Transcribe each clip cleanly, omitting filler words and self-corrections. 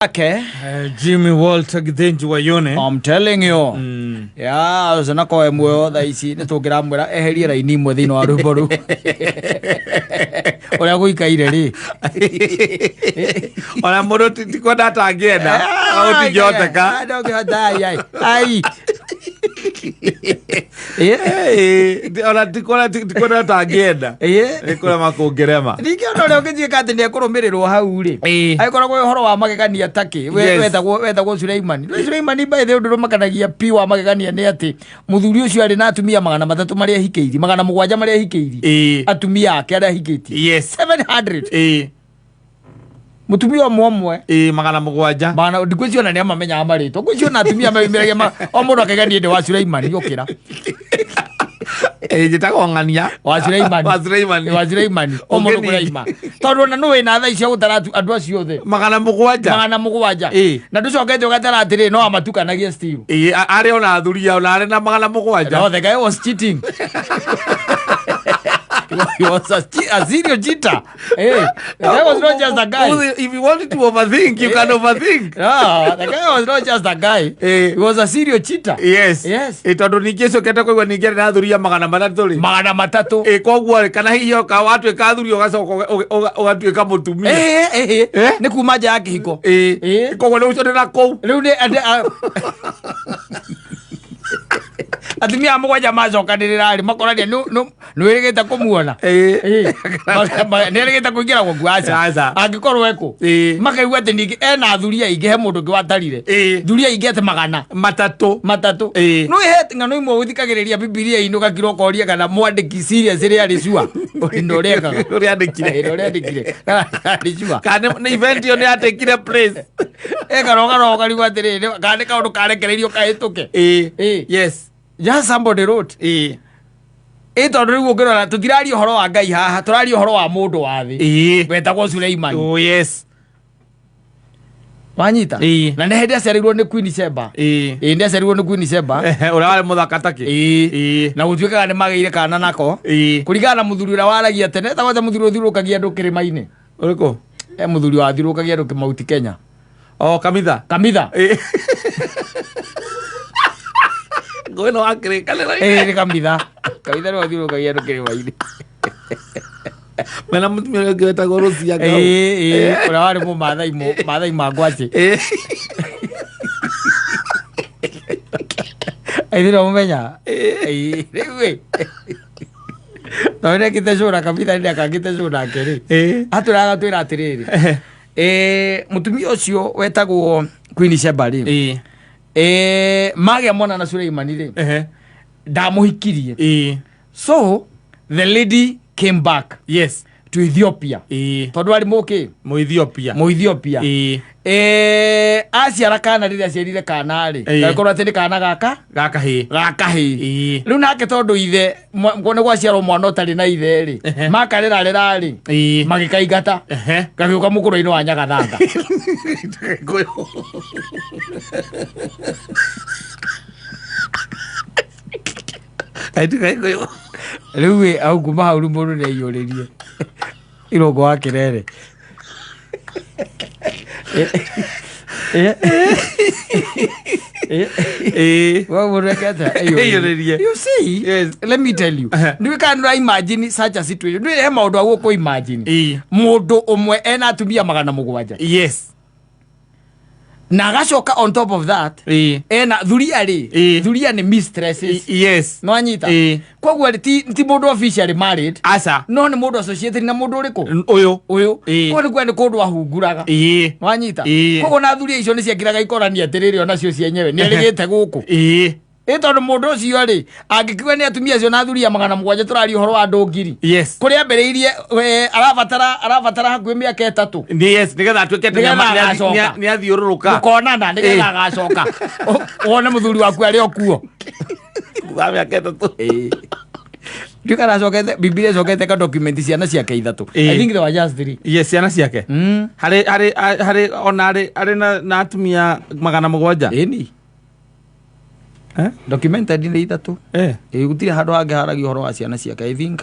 Ake. Jimmy Walter Githinji Wayune. I'm telling you. Ya ũcio na koe muoyo thaa ici nĩ tũngĩramwĩra eherie raini imwe thĩinĩ wa rwĩmbo rũu ũrĩa gũikaire rĩ. Ona mũndũ ti kwenda atangĩenda, gũtingĩhoteka. Ah, ndũngĩhota, ai, ai, ai. Ona ti kwenda atangĩenda. Nĩ kũrema kũngĩrema. Ningĩ ona ũrĩa ũngĩtuĩka atĩ nĩ ekũrũmĩrĩrwo hau rĩ, Ĩĩ. agĩkoragwo wĩ ũhoro wa magegania takĩ. Yes. Wetagwo Suleimani. Rĩu Suleimani by the way ũndũ ũrĩa ũmakanagia pi wa magegania nĩ atĩ mũthuri ũcio arĩ na atumia 300 marĩa ahikĩirie, 700 marĩa ahikĩirie. Atumia ake arĩa ahikĩtie. 700. Mũtumia ũmwe ũmwe. Ĩĩ, 700. Magana ndikũ ona nĩ amamenyaga marĩtwa. Ngwĩciria ona atumia meyumĩragia o mũndũ akaiga niĩ ndĩ wa Suleimani ũkĩra. Ĩĩ, njĩtagwo ng'ania. Wa Suleimani. Wa Suleimani. Wa Suleimani. O mũndũ Ũngĩ kũraima. Tondũ ona nũ wĩna thaa ici cia gũtara andũ acio othe. 700. 700. Ĩĩ. Na ndũcokete ũgatara atĩrĩ no amatukanagia still. Ĩĩ, arĩ ona athuri ao na arĩ na 700. No, the guy was cheating. He was a serial cheater. Hey, the guy was not just a guy. If you want to overthink, you can overthink. No, the guy was not just a guy. Eh. He was a serial cheater. Yes. Yes. Ĩ, tondũ ningĩ cokete kũigua ningĩ arĩ na athuri a 300 rĩ. 300. Ĩ, koguo rĩ, kana hihi oka watuĩka athuri ũgacoka ũgatuĩka mũtumia. Eh, eh, eh. Eh? Nĩ kuma nja ya kĩhiko. Ĩ, Eh. koguo rĩu ũcio ndĩ na kũu. Rĩu nĩ atumia a mũgwanja macokanĩrĩra rĩ makorania nĩ wĩrĩgĩte kũmuona. Ĩ. Ĩ. Nĩ erĩgĩte kũingĩra gũkũ aca. Aca. Angĩkorwo ekũ. Ĩ. Makaigua atĩ ningĩ ena athuri aingĩ he mũndũ ũngĩ watarire. Ĩ. Thuri aingĩ atĩ magana. 300. 300. Ĩ. No he ng'ano imwe ũthikagĩrĩria Bibilia-inĩ ũgakira ũkoria kana mwandĩki serious rĩ arĩ sure. Ũndũ ũrĩa ekaga. Ũrĩa andĩkire. Ĩ, ũrĩa andĩkire. Arĩ sure. Kana nĩ event ĩyo nĩ yatekire place. Ekaroga ũkarigwo atĩrĩrĩ kana nĩ kaũndũ karekereirio kahĩtũke. Ĩ. Ĩ. Yes. Just somebody wrote. Ĩ. Ĩ tondũ rĩu ũngĩrora tũtiraria ũhoro wa Ngai haha tũraria ũhoro wa mũndũ wa thĩ. Ĩ. Wetagwo Suleimani. Oh, yes. Wanyita? Ĩ. Na nĩ hĩndĩ aciarirwo nĩ Queen Sheba. Ĩ. Ĩ nĩ aciarirwo nĩ Queen Sheba. Ehe, ũrĩa warĩ mũthaka takĩ. Ĩ. Ĩ. Na gũtuĩkaga nĩ magĩire kana nako. Ĩ. Kũringana na mũthuri ũrĩa waragia tene etagwo atĩa mũthuri ũthiũrũrũkagia andũ kĩrĩma-inĩ? Ũrĩkũ? E mũthuri wathiũrũrũkagia andũ Mount Kenya. Oh, Kamitha. Kamitha. Ĩ. Ngũĩ no wakĩrĩkanĩra. Ĩ nĩ Kamitha. Kamitha nĩwe ũthiũrũrũkagia andũ kĩrĩma-inĩ. Mena mũtumia ũrĩa ũngĩ wetagwo Rũcia Ĩ, Ngau. ĩ, ũrĩa warĩ mũmathai Maathai ma ngwacĩ. Ĩ. Ĩ no mũmenya. Ĩ, rĩu ĩ. Tondũ nĩekĩte show na Kamitha nĩ akangĩte show nake rĩ. Ĩ. Atwĩraga twĩra atĩrĩrĩ. Mũtumia ũcio wetagwo Queen Sheba rĩ. Ĩ. Magĩa mwana na Suleimani rĩ. Ehe. Ndamũhikirie. Ĩ. So the lady came back Yes. to Ethiopia. Ĩ. Tondũ arĩ mũkĩ? Mũethiopia. Mũethiopia. Ĩ. Aciara kana rĩrĩa aciarire kana rĩ. Ĩ. Gagĩkorwo atĩ nĩ kana gaka? Gaka hĩ. Gaka hĩ. Ĩ. Rĩu nake tondũ ithe nĩ gwaciarwo mwana ũtarĩ na ithe rĩ. Ehe. Makarerarera rĩ. Ĩ. Magĩkaingata. Ehe. Gagĩũka mũkũrũ-inĩ wa Nyagathanga. Rĩu ĩ au kuma hau rĩu mũndũ nĩ aiyũrĩrie irũngo wa kĩrere. Ĩ. We mũndũ eke atĩa? Aiyũrĩrie. You see, Yes. let me tell you. Ehe. Nĩ kana nĩ imagine such a situation. Nĩ he maũndũ a gũkũ imagine. Ĩ. Mũndũ ũmwe ena atumia 700. Yes. Na agacoka on top of that Ĩ. ena thuria rĩ. Ĩ. Thuria nĩ mistresses. Yes. No anyita. Ĩ. Koguo rĩ, ti mũndũ officially married. Aca. No nĩ mũndũ associated na mũndũ ũrĩkũ? Ũyũ. Ũyũ. Ĩ. Koguo nĩ kuga nĩ kũndũ ahunguraga. Ĩ. Wanyita. Ĩ. Koguo na thuria icio nĩ ciakiraga ikorania atĩrĩrĩ onacio cienyewe nĩ arĩgĩte gũkũ. Ĩ. Ĩ tondũ mũndũ ũcio rĩ angĩkiuga nĩ atumia acio na athuri a 700 tũraria ũhoro wa andũ ngiri. Yes. Kũrĩa ambĩrĩirie, arabatara hakuhĩ mĩaka 3. Nĩ yes, nĩgetha atuĩke atĩ Nĩgetha agacoka. nĩ athiũrũrũka. Mũkonana nĩgetha Ĩ. agacoka. Wone mũthuri waku arĩ o kuo. Thutha wa mĩaka 3. Ĩ. Ndiũĩ kana acokete, Bibilia ĩcokete ka document ciana ciake 3. Ĩ. I think there were just 3. Yes, ciana ciake. Harĩ harĩ harĩ ona harĩ harĩ na atumia 700. Ĩni. Eh? Documented nĩ 3. Eh. Ĩ, gũtirĩ handũ hangĩ haragio ũhoro wa ciana ciake. I think,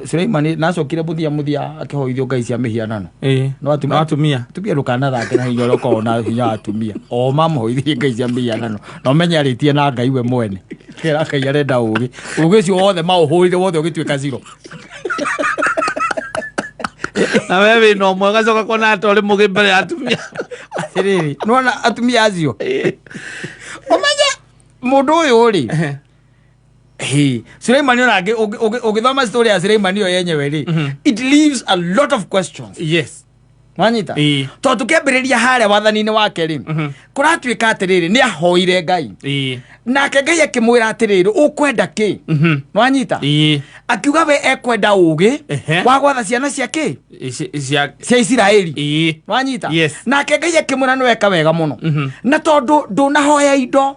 Suleimani nacokire muthia muthia akihoithio ngai cia mihianano. No atumia. No atumia. Atumia ndukanathake na hinya ũrĩa ũkoragwo na hinya wa atumia. O mamũhoithirie ngai cia mĩhianano na ũmenye arĩtie na Ngai we mwene. Kĩra Ngai arenda ũgĩ. Ũgĩ ũcio wothe maũhũrire wothe ũgĩtuĩka zero. Na we wĩna ũmwe ũgacoka kuona atĩ ũrĩ mũgĩ mbere ya atumia. Atĩrĩrĩ, nĩwona atumia acio? Ũmenye mũndũ ũyũ rĩ, Hey, Suleimani ona ũngĩthoma story ya Suleimani ĩyo yenyewe rĩ, it leaves a lot of questions. Wanyita? Tondũ tũkĩambĩrĩria harĩa wathani-inĩ wake rĩ, kũratuĩka atĩrĩrĩ, nĩ ahoire Ngai. Nake Ngai akĩmwĩra atĩrĩrĩ, ũkwenda kĩ? Wanyita? Akiuga we ekwenda ũgĩ wa gwatha ciana cia kĩ? Cia Isiraeli. Wanyita? Nake Ngai akĩmwĩra nĩ weka wega mũno. Na tondũ ndũnahoya indo,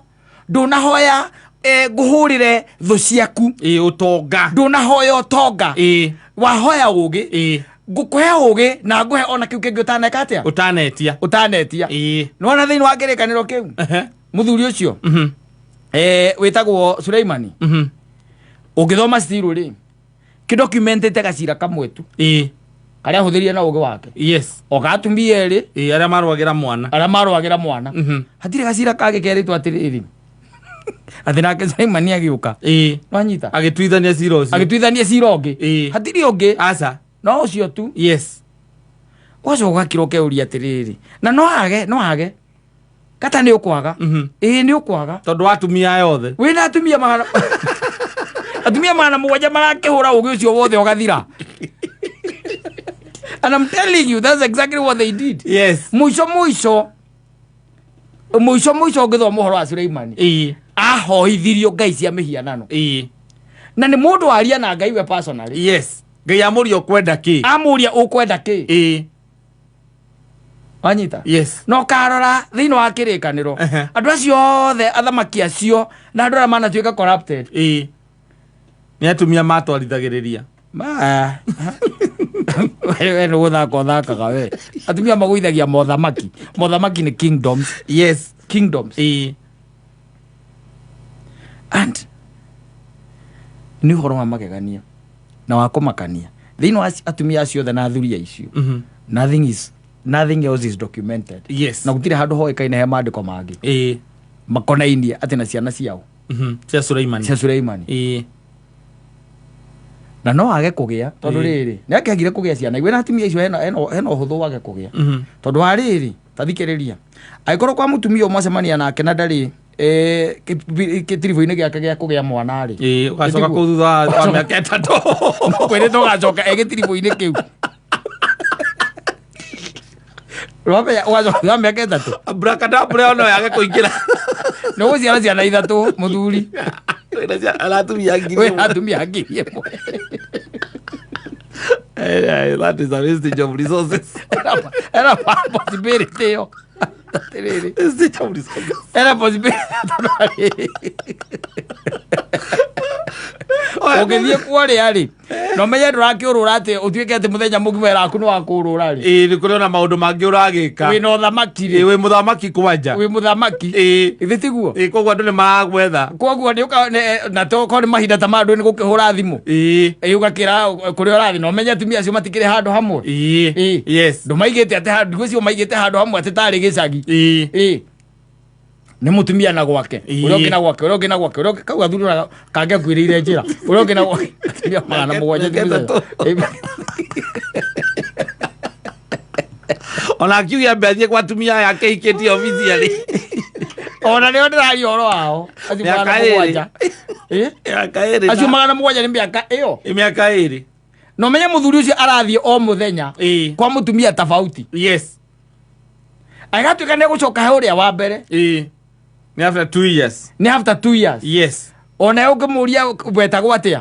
ndũnahoya ngũhũrĩre thũ ciaku. Ũtonga. Ndũnahoya ũtonga. Wahoya ũgĩ. Ngũkũhe ũgĩ na ngũhe ona kĩu kĩngĩ ũtaneka atĩa? Ũtanetia. Ũtanetia. Nĩwona thĩinĩ wa kĩrĩkanĩro kĩu? Mũthuri ũcio. Wĩtagwo Suleimani. Ũngĩthoma still rĩ, kĩdocumentĩte gacira kamwe tu. Karĩa ahũthĩrire na ũgĩ wake. O gatumia erĩ. Arĩa marũagĩra mwana. Arĩa marũagĩra mwana. Hatirĩ gacira kangĩ kerĩtwo atĩrĩrĩ. Atĩ nake Suleimani agĩũka. Nwanyita? Agĩtuithania cira ũcio. Agĩtuithania cira ũngĩ. Hatirĩ ũngĩ. Aca. No ũcio tu. Ũgacoka ũgakira ũkeuria atĩrĩrĩ. Na no age, no age. Kata nĩ ũkwaga. Nĩ ũkwaga. Tondũ wa atumia aya othe. Wĩna atumia magana atumia magana mũgwanja marakĩhũra ũgĩ ũcio wothe ũgathira. And I'm telling you, that's exactly what they did. Mũico mũico, mũico mũico ũngĩthoma ũhoro wa Suleimani. Ahoithirio ngai cia mĩhianano. Na nĩ mũndũ waria na Ngai we personally. Ngai amũria ũkwenda kĩ? Amũria ũkwenda kĩ? Wanyita? Na ũkarora thĩinĩ wa kĩrĩkanĩro, andũ acio othe, athamaki acio na andũ arĩa manatuĩka corrupted. Nĩ atumia matwarithagĩrĩria. Ma. We nĩ gũthaka ũthakaga we. Atumia magũithagia mothamaki. Mothamaki nĩ kingdoms. Kingdoms. And nĩ ũhoro wa magegania na wa kũmakania. Thĩinĩ wa atumia acio othe na athuri acio. Nothing is, nothing else is documented. Na gũtirĩ handũ hoĩkaine he maandĩko mangĩ. Makonainie atĩ na ciana ciao. Cia Suleimani. Cia Suleimani. Na no age kũgĩa, tondũ rĩrĩ, nĩ akĩagire kũgĩa ciana. Igwe na atumia acio hena ũhũthũ wage kũgĩa. Tondũ wa rĩrĩ, ta thikĩrĩria. Angĩkorwo kwa mũtumia ũmwe acemania nake na ndarĩ, gĩtiribũ-inĩ gĩake gĩa kũgĩa mwana rĩ. Ũgacoka kũu thutha wa mĩaka ĩtatũ. Kwĩrĩtwo ũgacoka e gĩtiribũ-inĩ kĩu. Rwamenya, ũgacoka thutha wa mĩaka ĩtatũ. Abracadabra ĩyo no yage kũingĩra. Nĩ ũgũciara ciana ithatũ, mũthuri. Wĩna ciana, atumia ngiri Wĩna ĩmwe. atumia ngiri ĩmwe. That is a wastage of resources. Era possibility ĩyo. Atĩrĩrĩ. Wastage of resources. Era possibility. Ũngĩthiĩ kuorĩa rĩ, na ũmenye ndũrakĩũrũra atĩ ũtuĩke atĩ mũthenya mũgima wĩra waku nĩ wa kũũrũra rĩ. Nĩ kũrĩ ona maũndũ mangĩ ũragĩka. Wĩna ũthamaki rĩ. Wĩ mũthamaki kwanja. Wĩ mũthamaki. Githĩ tiguo? Koguo andũ nĩ maragwetha. Koguo nĩ ũka, nĩ, na to korwo nĩ mahinda ta maya andũ nĩ gũkĩhũra thimũ. Ũgakĩra kũrĩa ũrathiĩ, na ũmenye atumia acio matikĩrĩ handũ hamwe. Ndũmaigĩte atĩ handũ, ndigũcio maigĩte handũ hamwe atĩ tarĩ gĩcagi. Nĩ mũtumia na gwake. Ũrĩa ũngĩ na gwake, ũrĩa ũngĩ na gwake, ũrĩa ũngĩ, kau gathuri ona kangĩ akuĩrĩire njĩra. Ũrĩa ũngĩ na gwake, atumia magana mũgwanja Mĩaka atumia. ĩtatũ. Ona akiuga ambe athiĩ kwa atumia aya akĩhikĩtie officially. Ona nĩo ndĩraria ũhoro wao. Acio Mĩaka magana ĩrĩ. mũgwanja. Mĩaka ĩrĩ na- Acio magana mũgwanja nĩ mĩaka ĩyo. Nĩ mĩaka ĩrĩ. Na ũmenye mũthuri ũcio arathiĩ o mũthenya kwa mũtumia tofauti. Agatuĩka nĩ egũcoka he ũrĩa wa mbere. Nĩ after 2 years. Nĩ after 2 years. Ona ũngĩmũria wetagwo atĩa?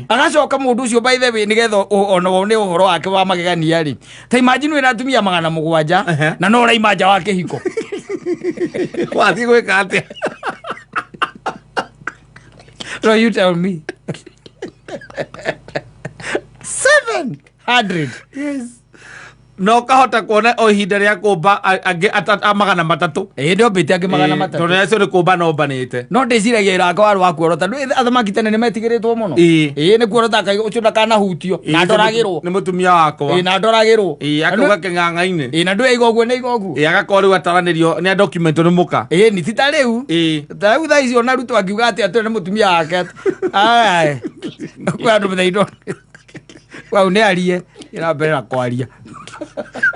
Agacoka mũndũ ũcio by the way nĩgetha ona wone ũhoro wake wa magegania rĩ. Ta imagine wĩna atumia magana mũgwanja na no ũraima nja wa kĩhiko. Wathiĩ gwĩka atĩa? So you tell me. 700. Na ũkahota kuona o ihinda rĩa kũmba angĩ 300. Ĩĩ, nĩombĩte angĩ magana matatũ. Tondũ acio nĩ kũmba nombanĩte. No ndĩciragia iranga warĩ wa kuorota. Ndũĩ athamaki tene nĩ metigĩrĩtwo mũno. Ĩĩ. Ĩĩ, nĩ kuorota akaiga ũcio ndakanahutio na ndoragĩrwo. Nĩ mũtumia wakwa. Ĩĩ, na ndoragĩrwo. Ĩĩ, akauga kĩng'ang'a-inĩ. Ĩĩ, na ndũĩ aiga ũguo nĩ aiga ũguo. Ĩĩ, agakorwo rĩu ataranĩrio nĩ adocumentwo nĩ mũka. Ĩĩ, ni ti ta rĩu. Ĩĩ. Ta rĩu thaa ici ona Ruto akiuga atĩ atũre nĩ mũtumia wake atĩ. Ai. Kwĩ andũ mũthaindo. Wau nĩ arie. Ĩra mbere na kwaria.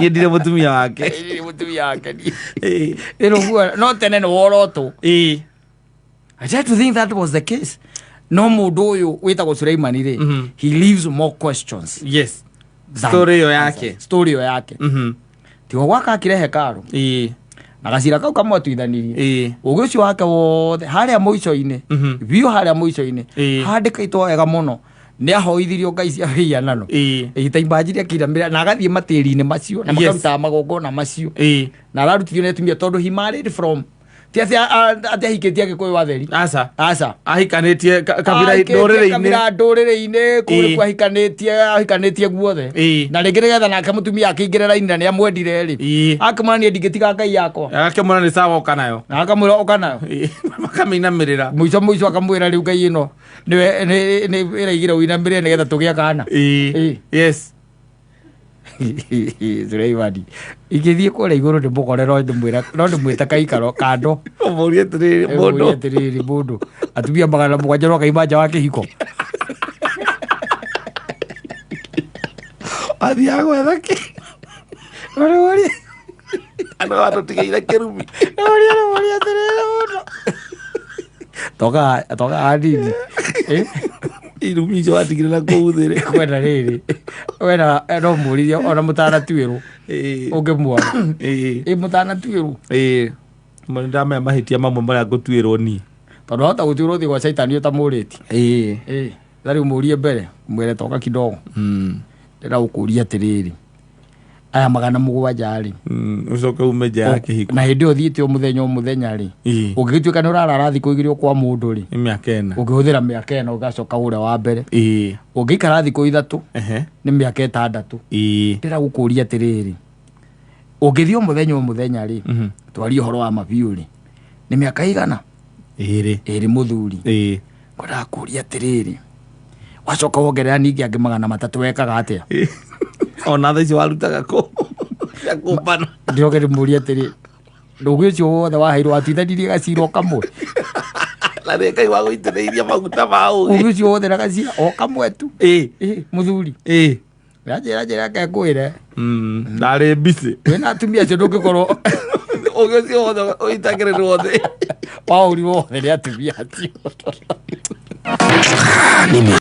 Niĩ ndirĩ mũtumia wake. Ĩĩ, mũtumia wake niĩ. Ĩĩ. Ĩno ũguo, no tene nĩ worotwo. Ĩĩ. I try to think that was the case. No mũndũ ũyũ wĩtagwo Suleimani rĩ, he leaves more questions Yes. than Story ĩyo yake. Story ĩyo yake. Tiga gwaka akire hekaru Ĩĩ. na gacira kau kamwatuithanirie. Ĩĩ. Ũgĩ ũcio wake wothe harĩa mũico-inĩ, biũ harĩa mũico-inĩ, Ĩĩ. handĩkĩtwo wega mũno nĩ ahoithirio ngai cia mĩhianano. Ĩĩ. Ĩĩ, ta imagine akĩinamĩrĩra na agathiĩ matĩri-inĩ macio na Yes. makarutaga magongona macio Ĩĩ. na ararutithio nĩ atumia tondũ he married from ti atĩ atĩ ahikĩtie agĩkũyũ atheri. Aca. Aca. Ahikanĩtie kabira Ahikĩtie ndũrĩrĩ-inĩ. kabira ndũrĩrĩ-inĩ kũu Ĩĩ. nĩkuo ahikanĩtie ahikanĩtie guothe. Ĩĩ. Na rĩngĩ nĩgetha nake mũtumia akĩingĩre raini na nĩamwendire rĩ, Ĩĩ. akĩmwĩra niĩ ndingĩtiga ngai yakwa. Agakĩmwĩra nĩ sawa ũka nayo. Na akamwĩra ũka nayo. Ĩĩ. Makamĩinamĩrĩra. Mũico mũico akamwĩra rĩu ngai ĩno nĩwe nĩ ĩraigire ũinamĩrĩre nĩgetha tũgĩe kana. Ĩĩ. Ĩĩ. Yes. Suleimani ingĩthiĩ kũrĩa igũrũ ndĩmũkore no ndĩmwĩra no ndĩmwĩte kaikaro kando. Ũmũrie atĩrĩrĩ mũndũ. Mũndũ atĩrĩrĩ mũndũ atumia 700 no kaima nja wa kĩhiko. Athiaga gwetha kĩ? Ũrĩ Andũ watũtigĩire kĩrumi. ũrĩ ũrĩ atĩrĩrĩ mũndũ toka toka hanini. Eh? Irumi icio watigire na kũu thĩrĩ. Kwenda rĩrĩ wena no mũririe ona mũtanatuĩrwo Ĩĩ. ũngĩmuona. Ĩĩ. Ĩ mũtanatuĩrwo. Ĩĩ. Nĩ ndamenya mahĩtia mamwe marĩa ngũtuĩrwo niĩ. Tondũ wahota gũtuĩrwo ũthiĩ gwa caitani ũtamũrĩtie. Ĩĩ. Ĩ ta rĩu mũrie mbere mwĩre toka kidogo. Ndĩrenda gũkũria atĩrĩrĩ aya 700 rĩ, Ũcoke ume nja ya kĩhiko. Na hĩndĩ ĩyo ũthiĩte o mũthenya o mũthenya rĩ, Ĩĩ. ũngĩgĩtuĩka nĩ ũrarara thikũ igĩrĩ o kwa mũndũ rĩ, Nĩ mĩaka 4. ũngĩhũthĩra mĩaka 4 ũgacoka ũrĩa wa mbere. Ĩĩ. Ũngĩikara thikũ 3 Ehe. nĩ mĩaka 6. Ĩĩ. Ndĩrenda gũkũria atĩrĩrĩ ũngĩthiĩ o mũthenya o mũthenya rĩ, twarie ũhoro wa mabiũ rĩ, nĩ mĩaka igana? 2. 2 mũthuri. Ĩĩ. Ngwendaga kũria atĩrĩrĩ wacoka wongerera ningĩ angĩ 300 wekaga atĩa? Ĩĩ. Ona thaa icio warutaga kũ? Cia kũmbana. Ndĩroke ndĩmũrie atĩrĩ ndũgĩ ũcio wothe waheirwo watuithanirie gacira o kamwe. Na nĩ Ngai wagũitĩrĩirie maguta ma ũgĩ. Ũgĩ ũcio wothe na gacira o kamwe tu. Ĩĩ. Ĩĩ, mũthuri. Ĩĩ. Njĩra njĩra reke ngwĩre. Ndarĩ mbicĩ. Wĩna atumia acio ndũngĩkorwo Ũgĩ ũcio wothe ũitagĩrĩrwo thĩ. Waũrirwo wothe nĩ atumia acio. Mimi.